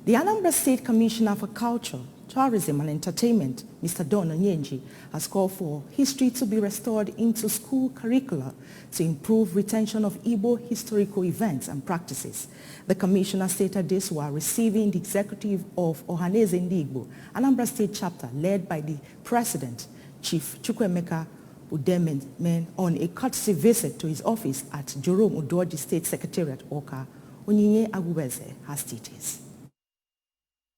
The Anambra State Commissioner for Culture, Tourism and Entertainment, Mr. Don Onyenji, has called for history to be restored into school curricula to improve retention of Igbo historical events and practices. The Commissioner stated this while receiving the executive of Ohaneze Ndigbo, Anambra State chapter led by the President, Chief Chukwuemeka Udeme, on a courtesy visit to his office at Jerome Udoji State Secretariat, Oka. Onyenji Agubeze has details.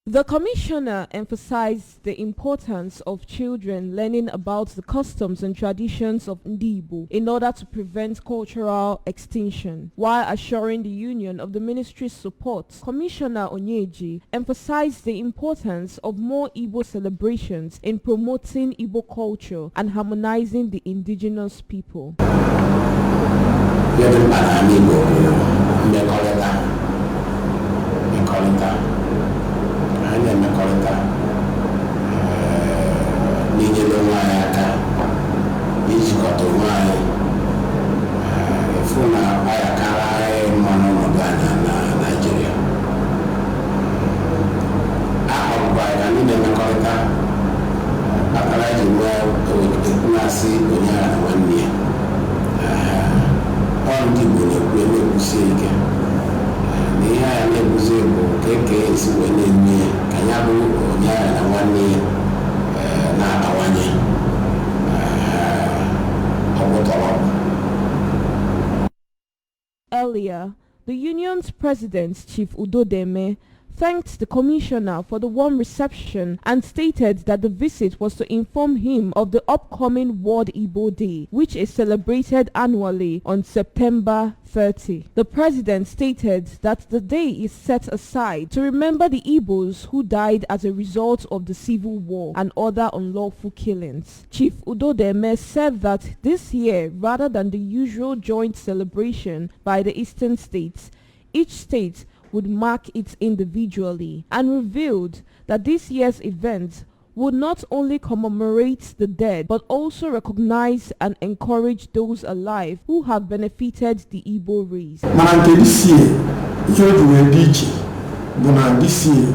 The commissioner emphasized the importance of children learning about the customs and traditions of Ndigbo in order to prevent cultural extinction. While assuring the union of the ministry's support, Commissioner Onyenji emphasized the importance of more Igbo celebrations in promoting Igbo culture and harmonizing the indigenous people. Anyị na-emekọrịta n'inyere onwe anyị aka ijikọta onwe anyị efu na anyị akara anyị mma n'ọnọdụ anya na Naịjirịa. Ahọrọkwa anyị ka anyị na-emekọrịta kpatara iji nwee ekwu-na-asị onye agha na nwanne ya. Ọ ndị Igbo na-ekwusi ike ihe a na-ebuzi bụ ka esi wee na-eme ka ya bụ onye agha na nwanne ya na-abawanye ọgwụtọrọ. Earlier, the union's president, Chief Udodeme, thanked the commissioner for the warm reception and stated that the visit was to inform him of the upcoming World Igbo Day, which is celebrated annually on September 30. The president stated that the day is set aside to remember the Igbos who died as a result of the civil war and other unlawful killings. Chief Udodeme said that this year, rather than the usual joint celebration by the eastern states, each state would mark it individually, and revealed that this year's event would not only commemorate the dead but also recognize and encourage those alive who have benefited the Igbo race. This year, this year,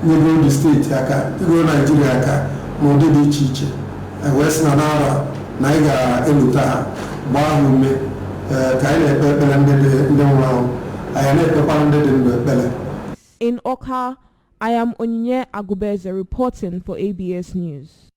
the state aka Igbo Nigeria aka n'ụdị dị iche iche wee na n'ara na anyị ga-eluta ha gbaa ume ka anyị na-ekpe ekpere ndị nwụrụ anwụ anyị na-ekpekwa ndị dị ndụ ekpere. In Oka, I am Onyenji Agubeze reporting for ABS News.